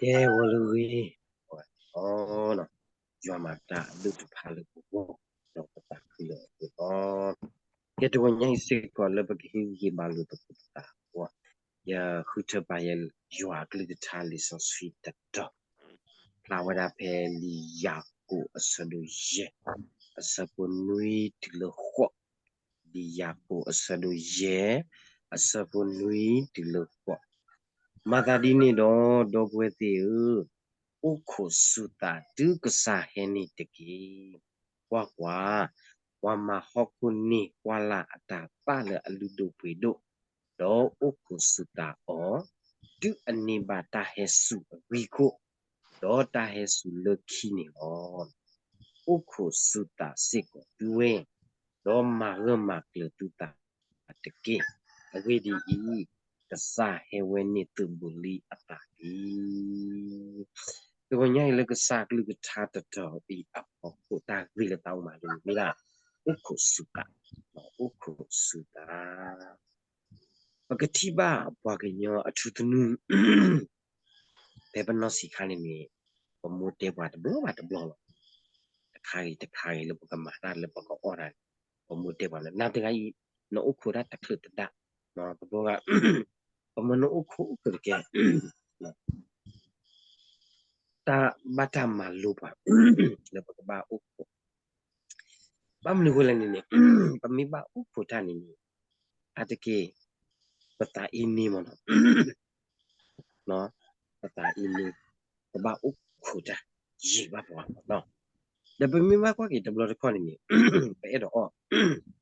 ကဲဝဲလၢဂ့ၤ, အီၤ, ယွၤမၤတၢ်အဒိၣ်တဖၣ်လၢပဂီၢ်, ဒီးပသးခုလၢအပူၤလီၤ. ကဲတဂီၤညါအံၤစ့ၢ်ကီးလၢပကဟ့ၣ်ဂံၢ်ဟ့ၣ်ဘါလိာ်သကိးပသးအဂီၢ်, ယဃုထၢပာ်ယွၤအကလုၢ်ကထါလံာ်စီဆှံတတီၤ, ဖျါဝဲဒၣ်ဖဲလံာ်ယၤကိာ်အဆၢဒိၣ်ယဲၢ်, အဆၢဖိနွံတုၤလၢဃိး, လံာ်ယၤကိာ်အဆၢဒိၣ်ယဲၢ်, အဆၢဖိနွံတုၤလၢဃိး. မၤသးဒ်န့ၣ်ဒီး ဒီပုၢ်ဝဲၢ်သ့ၣ်ဧၢ, အိၣ်ခိးစူၤသးတုၤကစၢ်ဟဲန့ၣ်တက့ၢ်. ကွၢ်ကွၢ်, ပှၤမၤဟီၣ်ခိၣ်န့ၢ်ကွၢ်လၢ်အတၢ်ပာ်လၢအလုၢ်ဒိၣ်ပှ့ၤဒိၣ်, ဒီးအိၣ်ခိးစူၤသးအီၤ, တုၤအန့ၢ်ဘၣ်တၢ်ဟဲစူၤအဂံၢ်ခိၣ်, ဒီးတၢ်ဟဲစူၤလၢခံန့ၣ်လီၤ. အိၣ်ခိးစူၤသးစ့ၢ်ကီးသုဝဲ, ဒီးမၤဂၢၢ်မၤကျၢၤသုသးတက့ၢ်. အဂ့ၢ်ဒ်အံၤ, ကစၢ်ဟဲဝဲန့ၣ်သုးဘူးလံအသးလံ. တဂီၤညါအံၤလၢကစၢ်ကလုၢ်ကထါတတီၤအံၤအဖီခိၣ် တၢ်ဂ့ၢ်လၢသးအိၣ်မၤလိန့ၣ်မ့ၢ်ဒၣ် အိၣ်ခိးစူၤသး, အိၣ်ခိးစူၤသး. ပကထံၣ်ဘၣ်ပှၤကညီအထူသနူ ဖဲပနီၢ်ဆံးခါန့ၣ်န့ၣ်, ပမိၢ်တဲပှၤတဘျီဘၣ်တဘျီလီၤ. တခါဂ့ၤတခါဂ့ၤလၢပကမၤတၢ်လၢပကအီၣ်တၢ်န့ၣ်, ပမိၢ်တဲပှၤလၢ နၤတဂၤအံၤ, နအိၣ်ခိးတၢ်တချုးတဒါ, ပဘီဂၤ, ပမ့ၢ်နအိၣ်ခိးအိၣ်ခိးတကဲ တၢ်ဘၣ်တၢ်မၤလိပှၤ လၢပကဘၣ်အိၣ်ခိး, ဘၣ်မနုၤဃိလဲၣ်န့ၣ်န့ၣ်, ပမ့ၢ်ဘၣ်အိၣ်ခိးတၢ်န့ၣ်န့ၣ်, အါတက့ၢ်, ပသးအ့န့မ့ၢ်နီၤ, ပသးအ့န့, ပဘၣ်အိၣ်ခိးတၢ်, ယံာ်ဘၣ်ပှၤမ့ၢ်နီၤ. ဒီးပမ့ၢ်ဘၣ်ကွၢ်က့ၤတဘျီတခီၣ်န့ၣ်န့ၣ်, ပအဲၣ်ဒိးအီၣ်,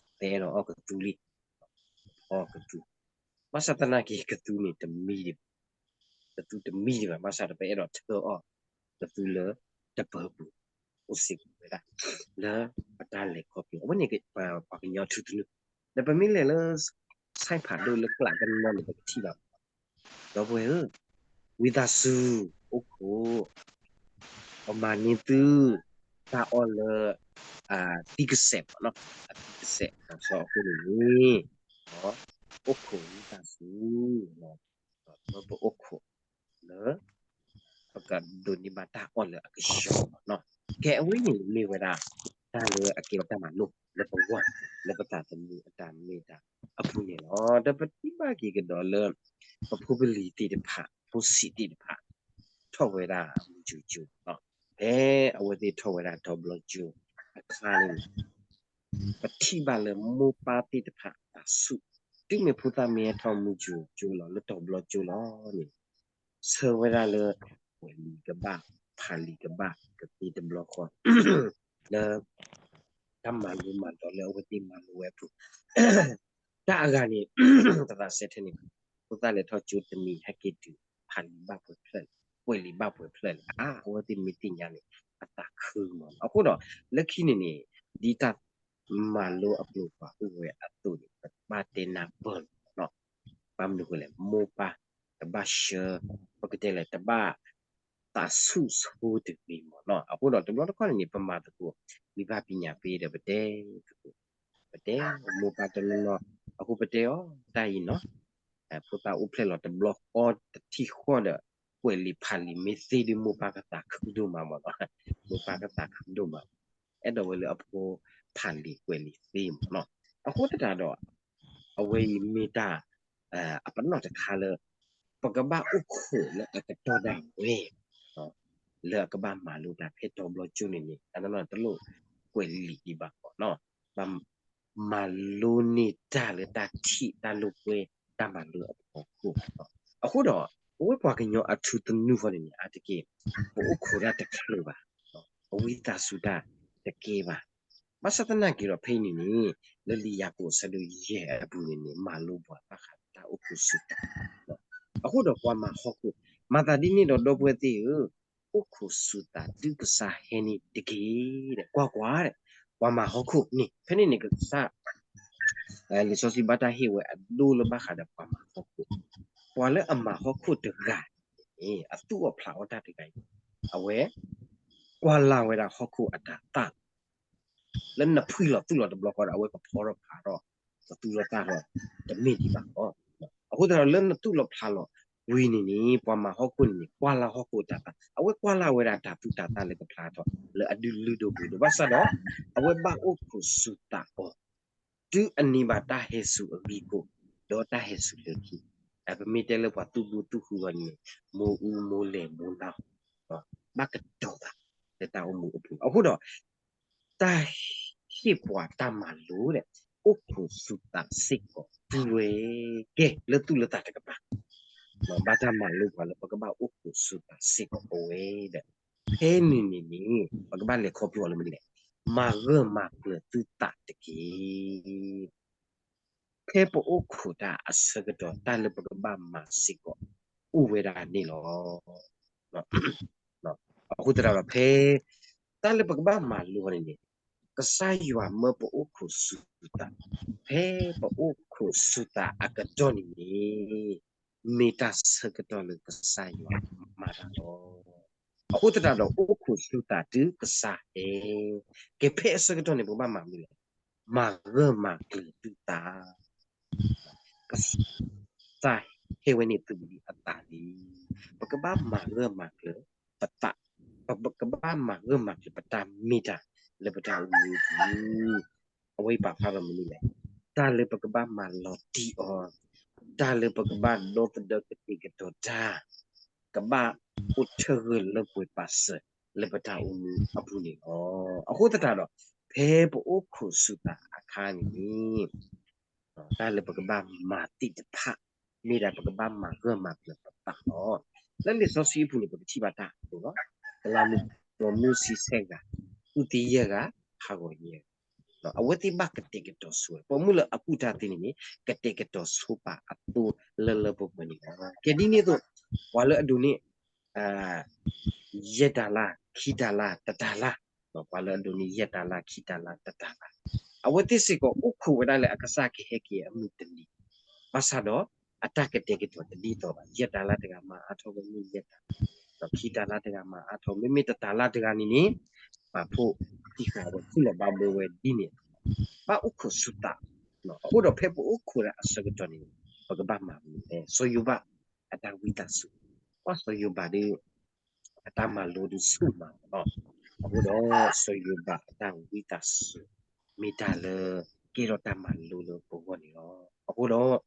ပအဲၣ်ဒိးအီၣ်ကသူလံ, အီၣ်ကသူ, ဘၣ်ဆၣ်သနာ်က့ ကသူန့ၣ်တမံဒံးဘၣ်, ကသူတမံဒံးဘၣ်, ဘၣ်ဆၣ်ဒီးပအဲၣ်ဒိးထၢအီၣ်ကသူလၢတပၢၤပူၤ, အိၣ်စ့ၢ်ကီးဝဲဒၣ် လၢပတၢ်လဲၤခီဖျိ, အဝဲန့ၣ်ပှၤကညီထူသနူ, ဒီးပမ့ၢ်လဲၤလၢ ဆိုက်ဖးဒိၣ်လၢကျးတနီၤန့ၣ် ပကထံၣ်ဘၣ်, ဒီပုၢ်ဝဲၢ်ဧၢ, ဝံသးစူၤ, အိၣ်ခိး, ပမၤန့ၢ်သု, တၢ်အီၣ်လၢ, သံကစဲးမ့ၢ်နီၤ, အသံကစဲး, အဃိန့ၣ်န့ၣ်, အိၣ်ခိးဝံသးစူၤ, ပအိၣ်ခိးလၢ ပကဒိးန့ၢ်ဘၣ်တၢ်အီၣ်လၢအကဆှီမ့ၢ်နီၤ. ကဲအဝဲန့ၣ်မ့ၢ်ဝဲဒၣ် တၢ်လၢအကဲထီၣ်တၢ်မၤလိလၢပဂီၢ်, လၢပသးသမူအတၢ်မ့ၢ်တၢ်အပူၤန့ၣ်လီၤ. ဒီးပထံၣ်ဘၣ်က့ၤကဒီးလၢ ပဖိပလံၤသ့ၣ်တဖၣ်, ဖိဆံးသ့ၣ်တဖၣ်, ထီၣ်ဝဲဒၣ်မုၢ်ကၠိကၠိ, ဖဲအဝဲသ့ၣ်ထီၣ်ဝဲဒၣ်တီၤဘျီကၠိအခါန့ၣ် ပထံၣ်ဘၣ်လၢမိၢ်ပၢ်သ့ၣ်တဖၣ်အတၢ်ဆူၣ်, တုၤမ့ၢ်ဖိသၣ်မ့ၢ်ဟဲထီၣ်မုၢ်ကၠိကၠိလီၤ လၢတီၤဘျီကၠိလီၤန့ၣ်, ဆၢဝဲဒၣ်လၢ ကွဲးလံာ်ကဘၣ်, ဖးလံာ်ကဘၣ်, ကသ့တဘျီဃီ, လၢ တၢ်မၤလိမၤဒိးလၢအဝဲသ့ၣ်မၤလိဝဲအပူၤ, တၢ်အဂၤန့ၣ် ပသးစဲထဲန့ၣ်, ဖိသၣ်လဲၤထီၣ်ကၠိတနံၤ ဟဲက့ၤတုၤ ဖးလံာ်ဘၣ်ပှဲၤဖျၢၣ်, ကွဲးလံာ်ဘၣ်ပှဲၤဖျၢၣ်လံ, အါ အဝဲသ့ၣ်မ့ၢ်သ့ၣ်ညါန့ၣ် အသးခုမး. အဃိဒီး လၢခံန့ၣ်န့ၣ်, ဒ်တၢ်မၤလိအကျိၤပာ်အိၣ်ဝဲအသိးန့ၣ် ပဘၣ်တဲနၢ်ပၢၢ်လီၤနီၤ. ဘၣ်မနုၤဃိလဲၣ်, မိၢ်ပၢ်တဘၣ်ဆှၢ, ပကတဲလဲၣ် တဘၣ် သးဆူၣ်ဆိတဂ့ၤမးနီၤ. အဃိဒီးတဘျီတခီၣ်န့ၣ်န့ၣ် ပမၤသကိး ဝံဘၣ်ပညၣ်ဖဲဒီးပတဲသကိး, ပတဲမိၢ်ပၢ်တနီၤနီၤ, အဃိပတဲအီၤ တၢ်အံၤနီၤ, ဖိသၣ်အိၣ်ဖျဲၣ်လီၤတဘျီဃီတထံၣ်ဃီဒီး ကွဲးလံာ်ဖးလံာ်မ့ၢ်သ့ဒီး မိၢ်ပၢ်ကသးခုဒိၣ်မးမးနီၤ, မိၢ်ပၢ်ကသးခုဒိၣ်မး, အဲၣ်ဒိးဝဲလၢအဖိဖးလံာ်ကွဲးလံာ်သ့မးနီၤ. အဃိသတးဒီး အဝဲအံၤမ့ၢ်တၢ် အပနီၣ်တခါလၢ ပကဘၣ်အိၣ်ခိးလၢအကတီၢ်ဒၣ်ဝဲ လၢအကဘၣ်မၤလိတၢ်ဖဲတီၤဘျီကၠိန့ၣ်န့ၣ် အနီၢ်နီၢ်တလိၣ်ကွဲးလံာ်ဒံးဘၣ်မးနီၤ, ဘၣ်မၤလိန့ၢ်တၢ်လၢတၢ်ထံၣ်တၢ်လိာ်ကွဲ တၢ်မၤလိအဖီခိၣ်မးနီၤ. အဃိဒီး ပဝဲပှၤကညီအထူသနူဃီန့ၣ်န့ၣ် အါတက့ၢ် ပအိၣ်ခိးတၢ်တချုးဘၣ်, ပဝံသးစူၤတၢ်တကဲဘၣ်. ဘၣ်ဆၣ်သနာ်က့ဒီးဖဲအံၤန့ၣ်န့ၣ် လၢလံာ်ယၤကိာ်အဆၢဒိၣ်ယဲၢ်အပူၤန့ၣ်န့ၣ် မၤလိပှၤဘၣ်ဃးတၢ်အိၣ်ခိးစူၤသး, အဃိဒီးပှၤမၤဟီၣ်ခိၣ် မၤသးဒ်န့ၣ်ဒီး ဒီပုၢ်ဝဲၢ်သ့ၣ်ဧၢ, အိၣ်ခိးစူၤသးတုၤကစၢ်ဟဲန့ၣ်တက့ၢ်. ကွၢ်ကွၢ်, ပှၤမၤဟီၣ်ခိၣ်န့ၣ် ဖဲန့ၣ်န့ၣ်ကစၢ် လံာ်စီဆှံဘၣ်တၢ်ဟ့ၣ်ဝဲအဒိလၢဘၣ်ဃးဒီးပှၤမၤဟီၣ်ခိၣ်, ပှၤလၢအမၤဟီၣ်ခိၣ်တဂၤန့ၣ် အသူၣ်အီၣ်ဖျးအီၣ်တၢ်တဂၤအံၤ, အဝဲ ကွၢ်လၢ်ဝဲဒၣ်ဟီၣ်ခိၣ်အတၤသၣ် လၢနဖှံလီၤသူၣ်လီၤတဘျီဃီဒီး အဝဲကဖီထီၣ်ဖးထီၣ် ကသူၣ်ထီၣ်သၣ်ထီၣ် တမ့ၢ်ဒံးဘၣ်လီၤ. အဃိသတးဒီးလၢနသူၣ်လီၤဖျးလီၤ ဝံၤန့ၣ်န့ၣ် ပှၤမၤဟီၣ်ခိၣ်န့ၣ်န့ၣ် ကွၢ်လၢဟီၣ်ခိၣ်အတၤသၣ်, အဝဲကွၢ်လၢဝဲဒၣ်တၤသူတၤသၣ်လၢကဖျါထီၣ် လၢအလုၢ်ဒိၣ်ပှ့ၤဒိၣ်, ဘၣ်ဆၣ်ဒီး အဝဲဘၣ်အိၣ်ခိးစူၤသးအီၤ တုၤအန့ၢ်ဘၣ်တၢ်ဟဲစူၤအဂံၢ်အခိၣ် ဒီးတၢ်ဟဲစူၤလၢခံ, ပမ့ၢ်တဲလၢပှၤသူၣ်ဘိသူၣ်ဃုဂီၢ်န့ၣ် မိၢ်အူမိၢ်လဲၤမိၢ်နါ, ဘၣ်ကတီၤသးလၢတၢ်အိၣ်မူအပူၤ. အဃိဒီး တၢ်ဟ့ၣ်ပှၤတၢ်မၤလိဒီး အိၣ်ခိးစူၤသးစ့ၢ်ကီးသုဝဲ, ကဲလၢသူၣ်လၢသးတကပၤ, ဘၣ်တၢ်မၤလိပှၤလၢပကဘၣ်အိၣ်ခိးစူၤသးစ့ၢ်ကီးပဝဲဒီး ဖဲန့ၣ်န့ၣ်န့ၣ် ပကဘၣ်လဲၤခီဖျိအီၤလၢမနုၤလဲၣ်, မၤဂၢၢ်မၤကျၢၤသုသးတက့ၢ်. ဖဲပအိၣ်ခိးတၢ်အဆၢကတီၢ် တၢ်လၢပကဘၣ်မၤစ့ၢ်ကီး အိၣ်ဝဲဒၣ်န့ၣ်လီၤ. အဃိသတးဒီး ဖဲ တၢ်လၢပကဘၣ်မၤလိအီၤန့ၣ်န့ၣ် ကစၢ်ယွၤမၢပအိၣ်ခိးစူၤသး, ဖဲပအိၣ်ခိးစူၤသးအကတီၢ်န့ၣ်န့ၣ် မ့ၢ်တၢ်ဆၢကတီၢ်လၢကစၢ်ယွၤမၤတၢ်လီၤ. အဃိသတးဒီး အိၣ်ခိးစူၤသးတုၤကစၢ်ဟဲ, ကဲဖဲအဆၢကတီၢ်န့ၣ် ပကဘၣ်မၤမနုၤလဲၣ်, မၤဂၢၢ်မၤကျၢၤသုသး ကစၢ်ဟဲဝဲန့ၣ်သုးဘူးလံအသးလံ. ပကဘၣ်မၤဂၢၢ်မၤကျၢၤပသး, ပကဘၣ်မၤဂၢၢ်မၤကျၢၤပတၢ်မ့ၢ်တၢ်လၢပတၢ်အိၣ်မူအပူၤ, အဝဲအံၤပာ်ဖျါထီၣ်မနုၤလဲၣ်, တၢ်လၢပကဘၣ်မၤလီၤတံၢ်အီၤ, တၢ်လၢပကဘၣ်ဒီသဒၢကတဲာ်ကတီၤတၢ်, ကဘၣ်အိၣ်ထၢဂၢၢ်လၢပှဲၤပာ်စၢၤလၢပတၢ်အိၣ်မူအပူၤန့ၣ်လီၤ. အဃိသတးဒီး ဖဲပအိၣ်ခိးစူၤသးအခါန့ၣ် တၢ်လၢပကဘၣ်မၤသ့ၣ်တဖၣ် မ့ၢ်ဒၣ်ပကဘၣ်မၤဂၢၢ်မၤကျၢၤပသးလီၤ. လၢလံာ်စီဆှံအပူၤန့ၣ် ပကထံၣ်ဘၣ်တၢ်အသိးလီၤ. ကလၤမုၢ်ပိာ်မုၣ်ဆံဆဲဂၤ, သူၣ်သ့ယဲၢ်ဂၤ, ဟးဂီၤယဲၢ်ဂၤ, အဝဲသ့ၣ်ဘၣ်ကတဲာ်ကတီၤဆိဝဲ, ပိာ်မုၣ်လၢအကူၣ်တၢ်သ့န့ၣ်န့ၣ် ကတဲာ်ကတီၤဆိပာ်အသိလၢလၢပှဲၤပှဲၤန့ၣ်လီၤ. ကဲဒ်န့ၣ်အသိး ပှၤလၢအဒိးန့ၢ် ယဲၢ်တၤလါ, ခံတၤလါ, တတၤလါ, ပှၤလၢအဒိးန့ၢ်ယဲၢ်တၤလါ, ခံတၤလါ, တတၤလါ, အဝဲသ့ၣ်စ့ၢ်ကီးအိၣ်ခိးဝဲဒၣ်လၢအကစၢ်ကဟဲက့ၤအမုၢ်တနံၤ, ဘၣ်ဆၣ်ဒီး အတၢ်ကတဲာ်ကတီၤတဒ်သိးဘၣ်. ယဲၢ်တၤလါတဂၤမၤအါထီၣ်ဝဲမ့ၢ်ယဲၢ်တၤလါ, ဒီးခံတၤလါတဂၤမၤအါထီၣ်, မ့မ့ၢ်တတၤလါတဂၤန့ၣ်န့ၣ် ပာ်ဖှိၣ်သံဃာ်ဝဲ ခူၣ်လီၤဘၣ်ဘၢဝဲဒ်န့ၣ်အသိး, ဘၣ်အိၣ်ခိးစူၤသး. အဃိဒီးဖဲပအိၣ်ခိးတၢ်အဆၢကတီၢ်န့ၣ် ပကဘၣ်မၤမနုၤလဲၣ်. စီၤယိၤဘးအတၢ်ဝံသးစူၤ, ပှၤစီၤယိၤဘးဒီး အတၢ်မၤလိဒုးဆူၣ်မးလီၤ. အဃိဒီးစီၤယိၤဘးအတၢ်ဝံသးစူၤ မ့ၢ်တၢ်လၢကဲထီၣ်တၢ်မၤလိလၢပဂီၢ်န့ၣ်လီၤ. အဃိဒီး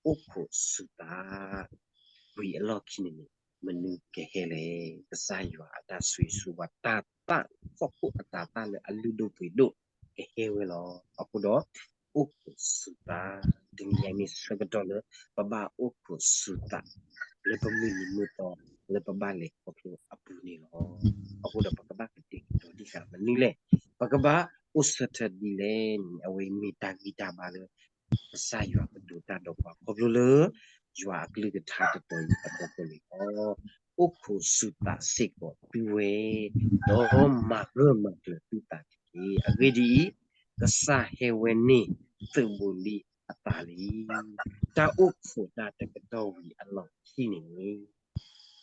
အိၣ်ခိးစူၤသး ဝံၤအလီၢ်ခံန့ၣ်န့ၣ် မနုၤကဟဲလဲၣ်. ကစၢ်ယွၤအတၢ်ဆိၣ်ဂ့ၤဆိၣ်ဝါ တၤသၣ်ဟီၣ်ခိၣ်အတၤသၣ်လၢအလုၢ်ဒိၣ်ပှ့ၤဒိၣ် ကဟဲဝဲလီၤ. အဃိဒီး အိၣ်ခိးစူၤသး, တနံၤညါမ့ၢ်ဆၢကတီၢ်လၢ ပဘၣ်အိၣ်ခိးစူၤသး လၢပမုၢ်နံၤမုၢ်သီ လၢပဘၣ်လဲၤခီဖျိအပူၤန့ၣ်လီၤ. အဃိဒီးပကဘၣ်ကတဲာ်ကတီၤဒံးဃာ်မနုၤလဲၣ်, ပကဘၣ်အိၣ်ဆၢထၢၣ်ဒ်လဲၣ်န့ၣ် အဝဲမ့ၢ်တၢ်ဂံၢ်တၢ်ဘါလၢ ကစၢ်ယွၤကတိၤတၢ်ဒီးပှၤခီဖျိလၢ ယွၤအကလုၢ်ကထါတတီၤအံၤအဖီခိၣ်န့ၣ်လီၤ. အိၣ်ခိးစူၤသးစ့ၢ်ကီးသုဝဲ, ဒီးမၤဂၢၢ်မၤကျၢၤသုသးတက့ၢ်. အဂ့ၢ်ဒ်အံၤ, ကစၢ်ဟဲဝဲန့ၣ်သုးဘူးလံအသးလံ. တၢ်အိၣ်ခိးတၢ်တကတီၢ်ဝံၤအလီၢ်ခံန့ၣ်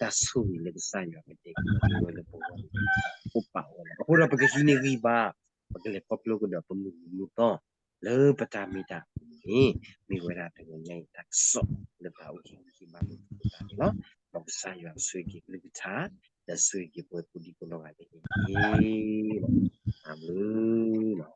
တၢ်ဆိၣ်ဂ့ၤလၢကစၢ်ယွၤကတဲာ်ကတီၤဝဲလၢပဂီၢ်န့ၣ် အိၣ်ပာ်ဝဲလီၤ. အဃိဒီးပကဟံးန့ၢ်ဂံၢ်ဘါ, ပကလဲၤခီဖျိကဒီးပမုၢ်နံၤမုၢ်သီ လၢပတၢ်မ့ၢ်တၢ်န့ၣ် မ့ၢ်ဝဲဒၣ်တနံၤညါအံၤတၢ်ကစီၣ်လၢပအိၣ်ဟံၣ်ဂံၢ်ဟံၣ်ဘါလိာ်သကိးသးန့ၣ်လီၤ. မ်ကစၢ်ယွၤဆိၣ်ဂ့ၤက့ၤကလုၢ်ကထါ, ဒီးဆိၣ်ဂ့ၤက့ၤပဝဲကိးဒံကိးနီၢ်ဂၤဒဲးန့ၣ်တက့ၢ်. တၢ်ဘျုးလီၤ.